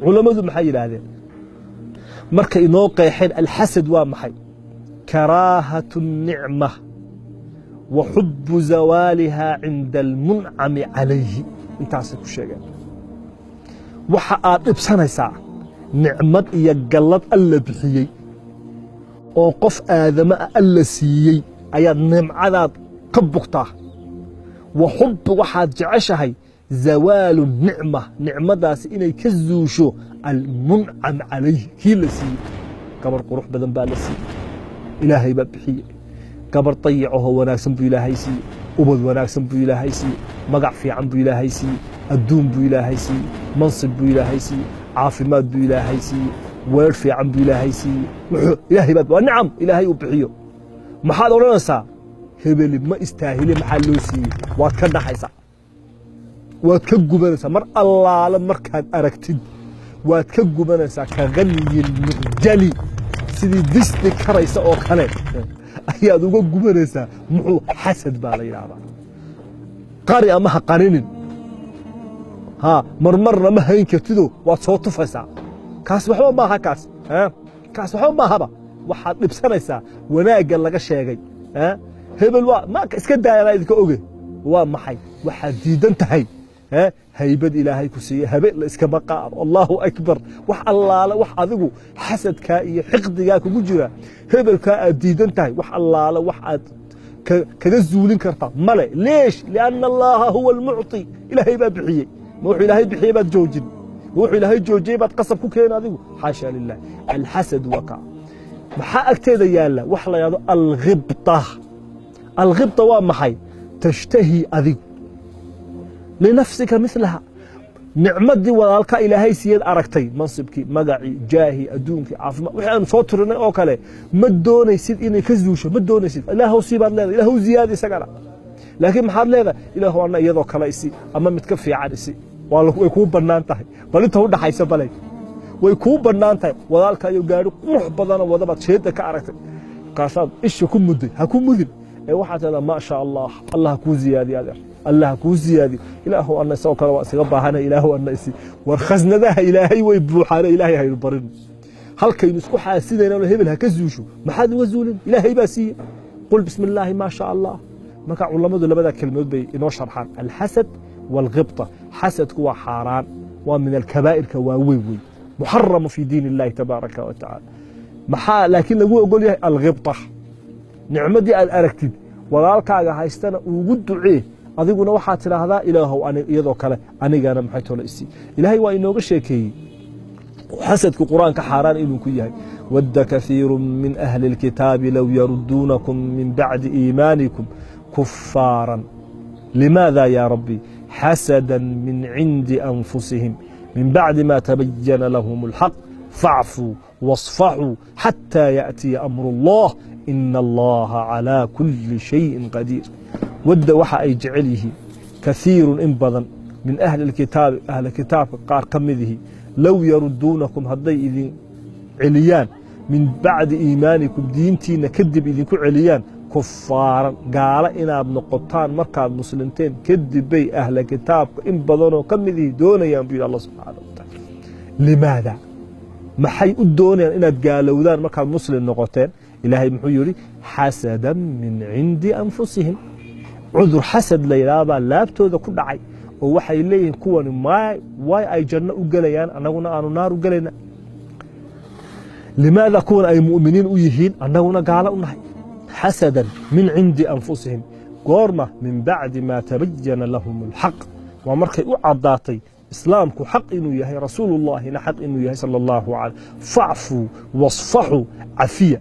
Culammadu maxay yidhaahdeen markay inoo qeexeen alxasad waa maxay? Karaahatu الnicma wa xubu zawaaliha cinda almuncami calayhi. Intaasay ku sheegeen. Waxa aad dhibsanaysaa nicmad iyo gallad Alla bixiyey oo qof aadama ah Alla siiyey ayaad nimcadaad ka bugtaa. Wa xub, waxaad jeceshahay, zawaalu nicma, nicmadaasi inay ka zuusho, almuncam calayhi, kii la siiyey. Gabar qurux badan baa la siiyey, Ilaahay baa bixiyey. Gabar dayacahoo wanaagsan buu Ilaahay siiyey, ubad wanaagsan buu Ilaahay siiyey, magac fiican buu Ilaahay siiyey, adduun buu Ilaahay siiyey, mansib buu Ilaahay siiyey, caafimaad buu Ilaahay siiyey, weer fiican buu Ilaahay siiyey. Wuxuu Ilaahay baa waa nicam Ilaahay uu bixiyo. Maxaad odhanaysaa? Hebeli ma istaahile, maxaa loo siiyey? Waad ka dhaxaysaa, waad ka gubanaysaa. Mar allaale markaad aragtid waad ka gubanaysaa. Ka ghaliyi lmirjali, sidii disti karaysa oo kale ayaad uga gubanaysaa. Muxuu xasad baa la yidhaahdaa? Qari ama ha qarinin, ha marmarna ma hayn kartido, waad soo tufaysaa. Kaas waxba maaha, kaas kaas waxba maahaba. Waxaad dhibsanaysaa wanaagga laga sheegay hebel. Waa ma iska daayana idinka oge. Waa maxay? Waxaad diidan tahay haybad Ilaahay ku siiyey. Habe la iskama qaado. Allahu akbar! Wax allaale wax adigu xasadkaa iyo xiqdigaa kugu jira, hebelkaa aad diidan tahay, wax allaale wax aad kaga zuulin karta male. Leesh? Lianna Allaha huwa almucطi. Ilaahay baa bixiyey. Ma wuxuu Ilaahay bixiyey baad joojin? Ma wuxuu Ilaahay joojiyey baad qasab ku keeni adigu? Xaasha lilah. Alxasad waa kaa. Maxaa agteeda yaalla? Wax la yidhahdo alghibta. Alghibta waa maxay? Tashtahi adigu linafsika milaha. Nicmadii walaalka Ilaahay siiyad aragtay, mansibkii, magacii, jaahii, adduunkii, caafimaad, wixii aanu soo tirinay oo kale, ma doonaysid inay ka zuusho, ma doonaysid. Ilaahow sii baad leedahay, Ilaahow ziyaadi isagana. Laakiin maxaad leedahay? Ilaahow anna iyadoo kale isi ama mid ka fiican isi. Way kuu bannaan tahay. Bal inta u dhaxaysa balay way kuu bannaan tahay. Walaalka ayuu gaari qurux badana wadabaad sheeda ka aragtay, kaasaad isha ku mudday. Ha ku mudin ee waxaad tidhahdaa: "Maa sha Allah, Allah kuu ziyaadiyo adeer, Allah kuu ziyaadiyo. Ilaahu anna isagoo kale waa isaga baahanay, Ilaahu anna isi." War khasnadaha Ilaahay way buuxaane, Ilaahay haynu barin. Halkaynu isku xaasidayna hebel ha ka zuusho, maxaad uga zuulin? Ilaahay baa siiye. Qul bismi illaahi maa sha Allah. Marka culammadu labada kelmadood bay inoo sharxaan, alxasad waalghibta. Xasadku waa xaaraan, waa min alkabaa'irka waaweyn wey, muxaramu fi diin illahi tabaaraka wa tacaala. Maxaa laakiin lagu ogol yahay? Alghibta. Nicmadii aad aragtid walaalkaaga haystana ugu ducee. Adiguna waxaad tidhaahdaa: "Ilaahow iyadoo kale anigana maxay tolo isii." Ilaahay waa inooga sheekeeyey xasadku Qur-aanka xaaraan inuu ku yahay. Wadda kathiiru min ahli اlkitaabi low yaruduunakum min bacdi iimaanikum kufaaran. Limaada ya rabbi? Xasada min cindi anfusihim min bacdi ma tabayana lahum اlxaq facfuu واصfaxuu xatى yaأtiya amru اllah ina allaha calىa kuli shayin qadiir. Wadda, waxa ay jecel yihiin, kathiirun, in badan, min ahli اlkitaabi, ahli kitaabka qaar ka midihi, low yaruduunakum, hadday idin celiyaan, min bacdi iimaanikum, diintiina kadib idinku celiyaan, kufaaran, gaalo inaad noqotaan markaad muslimteen kadib bay ahla kitaabka in badanoo ka midihi doonayaan, buu yidhi Allah subxaana wa taala. Limaada? Maxay u doonayaan inaad gaalowdaan markaad muslim noqoteen? Ilaahay muxuu yidhi? Xasadan min cindi anfusihim. Cudur xasad la yidhaha baa laabtooda ku dhacay oo waxay leeyihiin: "Kuwani way ay janno u gelayaan, annaguna aanu naar u gelayna. Limaada kuwan ay mu'miniin u yihiin, annaguna gaalo u nahay?" Xasadan min cindi anfusihim. Goorma? Min bacdi maa tabayana lahum alxaq. Waa markay u caddaatay islaamku xaq inuu yahay, rasuulullaahina xaq inuu yahay sala allahu calay. Facfuu wasfaxuu, cafiya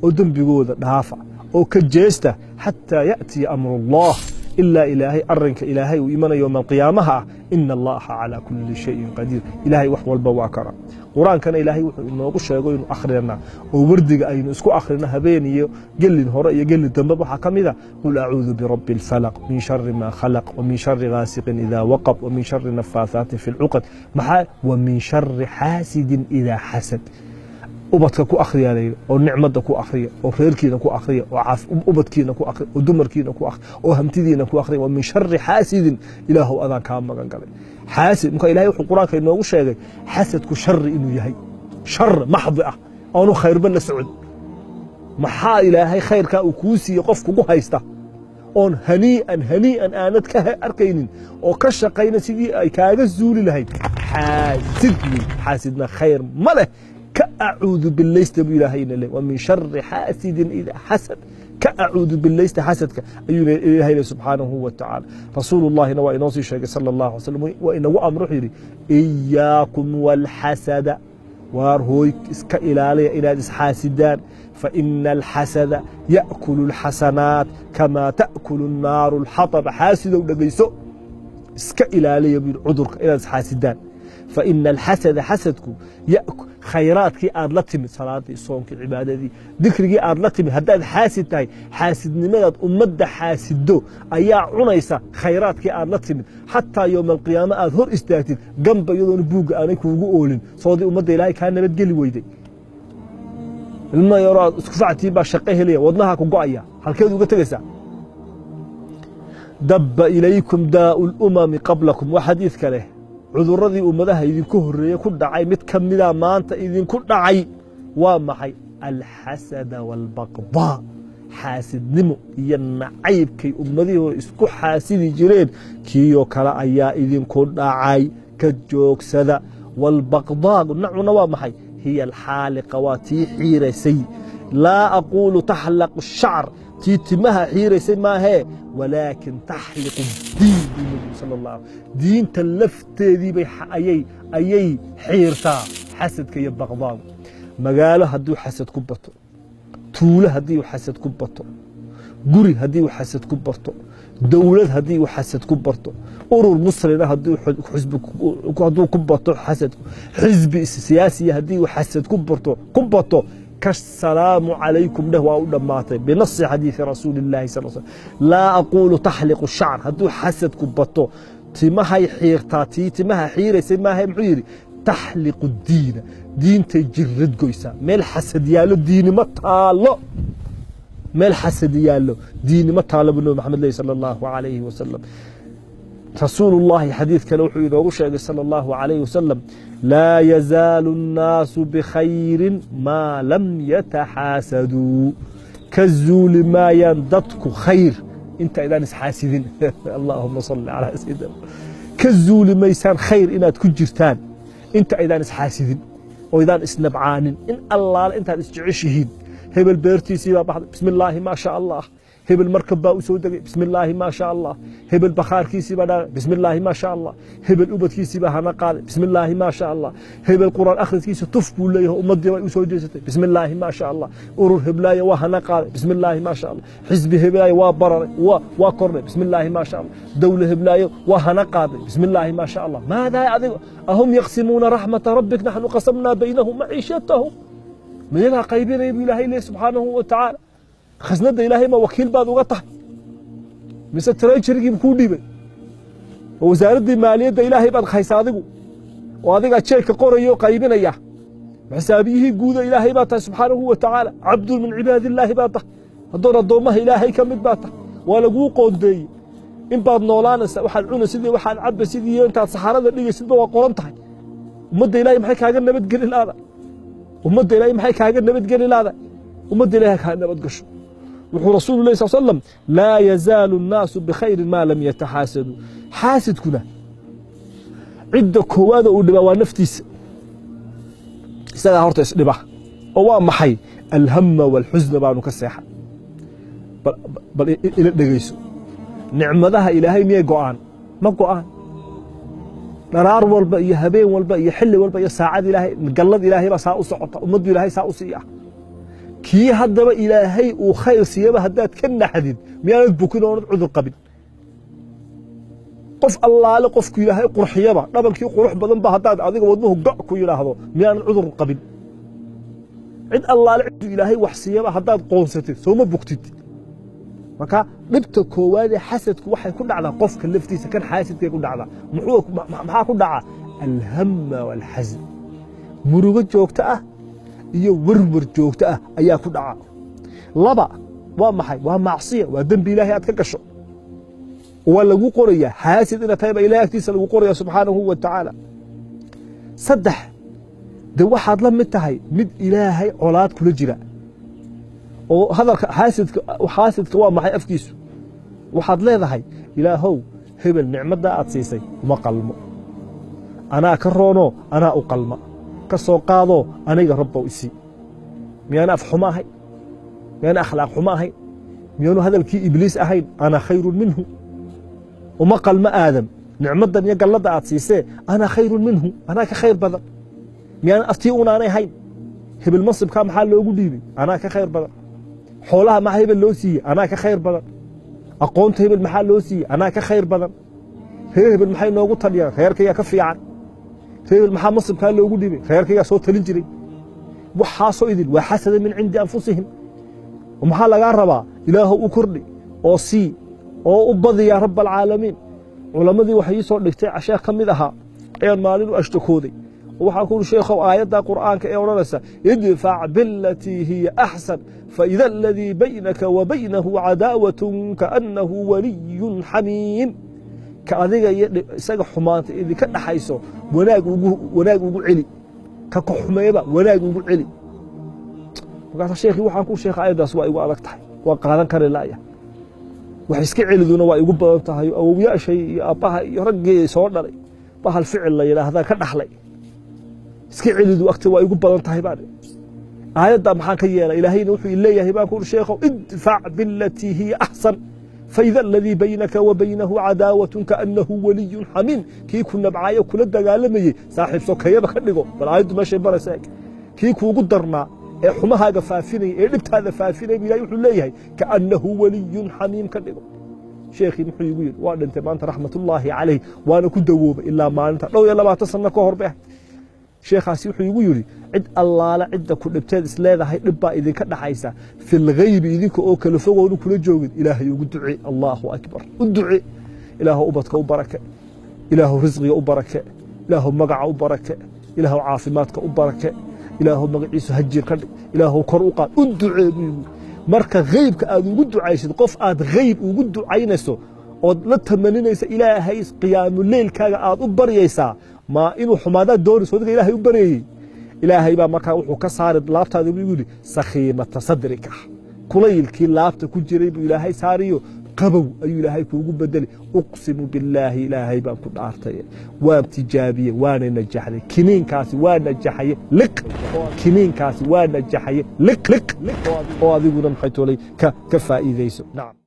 oo dembigooda dhaafa oo ka jeesta, xataa ya'tiya amru allah, ilaa Ilaahay arinka Ilaahay uu imanayo yowma alqiyaamaha ah. Ina allaha calaa kuli shayin qadiir. Ilaahay wax walba waa kara. Qur-aankana Ilaahay wuxuu inoogu sheego inuu akhrinaa oo wardiga aynu isku akhrino habeen iyo gelin hore iyo gelin dambe waxaa ka mida: qul acuudu birabbi alfalaq min shari maa khalaq wa min shari gaasiqin idaa waqab wa min shari nafaathaati fi lcuqad. Maxaa? Wa min shari xaasidin idaa xasad. Ubadka ku akhriyaa layidhi, oo nicmadda ku akhriya, oo reerkiina ku akhriya, oo ubadkiina ku akhriya, oo dumarkiina ku akhriya, oo hantidiina ku akhriya. Wa min shari xaasidin, ilaahow adaan kaa magan galay xaasid. Marka Ilahay wuxuu Qur-aanka inoogu sheegay xasadku shari inuu yahay, shar maxdi ah, aanu khayrba la socon. Maxaa Ilaahay khayrkaa uu kuu siiyey qof kugu haysta oon hanii'an hanii'an aanad ka arkaynin oo ka shaqayna sidii ay kaaga zuuli lahayd? Xaasid wey, xaasidna khayr ma leh. Ka acuudu bilaysta buu Ilaahayna le, wa min shari xaasidin idaa xasad. Ka acuudu bilaysta xasadka ayuu Ilaahay le subxaanahu wa tacaala. Rasuulullahina waa inoo sii sheegay sala Allahu alay slam, waa inagu amro, wuxuu yidhi: iyaakum waalxasada, waar hooy iska ilaaliya inaad isxaasidaan, faina alxasada ya'kulu alxasanaat kamaa ta'kulu annaaru alxataba. Xaasidow dhegayso, iska ilaaliya buu yidhi cudurka inaad isxaasidaan. Faina alxasada, xasadku khayraadkii aad la timid, salaadii, soonkii, cibaadadii, dikrigii aad la timid, haddaad xaasid tahay, xaasidnimadaad ummadda xaasiddo ayaa cunaysa khayraadkii aad la timid, xataa yowma alqiyaama aad hor istaagtid gamba iyadoona buugga aanay kuugu oolin. Soodii ummadda Ilaahay kaa nabadgeli weyday, ilma yaroo aad isku factiin baa shaqo helaya, wadnaha ku go'aya, halkeed uga tegaysaa? Dabba ilaykum daa'u lumami qablakum, waa xadiid kale. Cuduradii ummadaha idinku horreeye ku dhacay mid ka mida maanta idinku dhacay. Waa maxay? Alxasada waalbaqdaa, xaasidnimo iyo nacaybkay ummadihii hore isku xaasidi jireen kiiyoo kale ayaa idinku dhacay, ka joogsada. Waalbaqdaa nacuna waa maxay? Hiya alxaaliqa, waa tii xiiraysay. Laa aquulu taxlaqu shacr, tii timaha xiiraysay maahee, walaakin taxliqu diin buu Nebigu sala Allah, diinta lafteedii bay ayay xiirtaa xasadka iyo baqdaagu. Magaalo hadduu xasad ku bato, tuulo haddii uu xasad ku bato, guri haddii uu xasad ku barto, dowlad haddii uu xasad ku barto, urur muslina hadduu ku bato xasadku, xisbi siyaasiya haddii uu xasad ku barto ku bato, kasalaamu calaykum dheh, waa u dhammaatay binasi xadiidi rasuuli illahi sal sl. Laa aquulu taxliqu shacr, hadduu xasadku bato timahay xiirtaa, tii timaha xiiraysay maaha. Muxuu yidhi? Taxliqu diina, diintay jirad goysaa. Meel xasad yaallo diinimo taallo, meel xasad yaallo diinimo taallo buu Nabi Maxamed leh sala Allahu calayhi wasalam. Rasuulullahi xadiid kale wuxuu inoogu sheegay sala Allahu calayhi wasalam: laa yazaalu annaasu bikhayrin maa lam yataxaasaduu. Ka zuuli maayaan dadku khayr inta idaan isxaasidin. Allaahuma salli calaa sayidina. Ka zuuli maysaan khayr inaad ku jirtaan inta aydaan isxaasidin oo idaan isnabcaanin. In allaale intaad isjeceshihiin, hebel beertiisii baa baxday, bismi illaahi maa sha Allah. Hebel markab baa u soo degay, bismi illaahi maa sha Allah. Hebel bakhaarkiisii baa dhaaqay, bismi illaahi maa sha Allah. Hebel ubadkiisii baa hana qaaday, bismi illaahi maa sha Allah. Hebel Qur'aan akhriskiisa tuf buu leeyahay, ummaddii bay u soo jeesatay, bismi illaahi maa sha Allah. Urur heblaaya waa hana qaaday, bismi illaahi maa sha Allah. Xisbi heblaaya waa bararay, waa kordhay, bismi illaahi maa sha Allah. Dowle heblaayo waa hana qaaday, bismi illaahi maa sha Allah. Maadaa adiga? Ahum yaqsimuuna raxmata rabbik naxnu qasamnaa baynahum maciishatahum. Miyagaa qaybinaya buu Ilaahay leeyahy subxaanahu wa tacaala? Khasnadda Ilaahay ma wakiil baad uga tahay, mise treasurygii kuu dhiibay oo wasaaraddii maaliyadda Ilaahay baad haysa adigu, oo adigaa jeegka qoraya oo qaybinaya? Xisaabiyihii guuda Ilaahay baa tahay subxaanahu wa tacaala? Cabdun min cibaadillaahi baa tahay, addoon addoommaha Ilaahay ka mid baa tahay. Waa laguu qoondeeyey in baad noolaanaysa, waxaad cunaysid iyo waxaad cabaysid iyo intaad saxarada dhigaysidba waa qoran tahay. Ummadda Ilaahay maxay kaaga nabadgeli laada? Ummadda Ilaahay maxay kaaga nabadgeli laada? Ummadda Ilahay kaa nabad gasho. Wuxuu rasuulu llah sal slam: laa yazaalu annaasu bikhayrin maa lam yataxaasaduu. Xaasidkuna cidda koowaada uu dhibaa waa naftiisa, isagaa horta isdhiba. Oo waa maxay? Alhama waalxusna baanu ka seexan. Bal ila dhegayso, nicmadaha Ilaahay miyay go'aan? Ma go'aan. Dharaar walba iyo habeen walba iyo xilli walba iyo saacad Ilaahay gallad Ilaahay baa saa u socota, ummaddu Ilaahay saa u siiya. Kii haddaba Ilaahay uu khayr siiyaba haddaad ka naxdid, miyaanad bukin oonad cudur qabin? Qof allaale qofku Ilaahay qurxiyaba, dhabankii qurux badan ba haddaad adiga wadnuhu go' ku yidhaahdo, miyaanad cudur qabin? Cid allaale cidduu Ilaahay wax siiyaba haddaad qoonsatid, sooma bugtid? Marka dhibta koowaadee xasadku waxay ku dhacdaa qofka laftiisa, kan xaasidkay ku dhacdaa. Maxaa ku dhaca? Alhama waalxasn, murugo joogto ah Iyo werwer joogto ah ayaa ku dhaca. Laba waa maxay? Waa macsiya, waa dembi Ilaahay aad ka gasho, waa lagu qorayaa xaasid inaad tahay baa Ilahay agtiisa lagu qoraya subxaanahu wa tacaala. Saddex, de waxaad la mid tahay mid Ilaahay colaad kula jira oo hadalka xaasidka. Xaasidka waa maxay afkiisu? Waxaad leedahay, Ilaahow, hebel nicmaddaa aad siisay uma qalmo, anaa ka roonoo anaa u qalma, ka soo qaadoo aniga Rabbow isii. Miyaana af xumo ahayn? Miyaana akhlaaq xumo ahayn? Miyaanu hadalkii Ibliis ahayn? Ana khayrun minhu, uma qalmo Aadam nicmaddan iyo galladda aad siisee, ana khayrun minhu, anaa ka khayr badan. Miyaan aftii unaanay hayn? Hebel mansibkaa maxaa loogu dhiibay? Anaa ka khayr badan. Xoolaha maxaa hebel loo siiyey? Anaa ka khayr badan. Aqoonta hebel maxaa loo siiyey? Anaa ka khayr badan. Reer hebel maxay noogu taliyaan? Reerkayaa ka fiican. Reer hebel maxaa mansibkaa loogu dhiibay? Reerkayaa soo talin jiray. Waxaasoo idin waa xasada min cindi anfusihim. Maxaa lagaa rabaa? Ilaahow u kordhi oo sii oo u badi yaa Rab alcaalamiin. Culammadii waxay ii soo dhigtay sheekh ka mid ahaa ayaan maalin u ashtakooday oo waxaan ku uri, sheekhow, aayadda Qur'aanka ee odhanaysa idfac bilatii hiya axsan faida aladii baynaka wa baynahu cadaawatun kaannahu waliyun xamiim, ka adiga iyo isaga xumaanta idinka dhaxayso wanaag ugu celi, ka xumeeba wanaag ugu celi. Markaasa sheekhii waxaan ku, sheekha, aayaddaas waa igu adag tahay, waa qaadan kari laaya, wax iska celiduna waa igu badan tahay. Awowyaashay iyo aabbaha iyo raggii soo dhalay bahal ficil la yidhaahdaa ka dhaxlay, iska celidu agta waa igu badan tahay baan. Aayaddaa maxaan ka yeelay? Ilaahayna wuxuu leeyahay, baan ku uri sheekhow, idfac bilatii hiya axsan faida aladii baynaka wa baynahu cadaawatun kaannahu waliyun xamiim, kii ku nabcaayo kula dagaalamayey saaxiib sokeeyaba ka dhigo. Bal aayaddu meeshay baraysa eg. Kii kuugu darnaa ee xumahaaga faafinaya ee dhibtaada faafinaya, Ilahay wuxuu leeyahay kaannahu waliyun xamiim ka dhigo. Sheekhii muxuu igu yidhi? Waa dhintay maanta, raxmatullaahi calayh, waana ku dawoobay ilaa maalinta, dhowr iyo 20 sano ka hor bay ahayd. Sheekhaasi wuxuu igu yidhi, cid allaale cidda ku dhibteed isleedahay dhib baa idinka dhaxaysa filghaybi, idinka oo kala fogoonu kula joogin, Ilaahay ugu duce. Allahu akbar, u duce, Ilaahu ubadka u barake, Ilaahu risqiga u barake, Ilaahu magaca u barake, Ilaahu caafimaadka u barake, Ilaahu magaciisu hajir ka dhig, Ilaahu kor u qaad, u ducee buu yidhi. Marka ghaybka aad ugu ducaysid, qof aad ghayb ugu ducaynayso ood la tamaninaysa Ilaahay, qiyaamuleylkaaga aad u baryaysaa, maa inuu xumaadaad doonayso adiga Ilaahay u baryayey, Ilaahay baa markaa wuxuu ka saari laabtaada, buu yidhi, sakhiimata sadrika, kulaylkii laabta ku jiray buu Ilaahay saariyo, qabow ayuu Ilaahay kuugu bedeli. Uqsimu billaahi, Ilaahay baan ku dhaartay, waan tijaabiyey, waana najaxday kiniinkaasi, waa najaxaye liq, kiniinkaasi waa najaxaye liq liq, oo adiguna maxay toolay ka faa'iidayso. Nacam.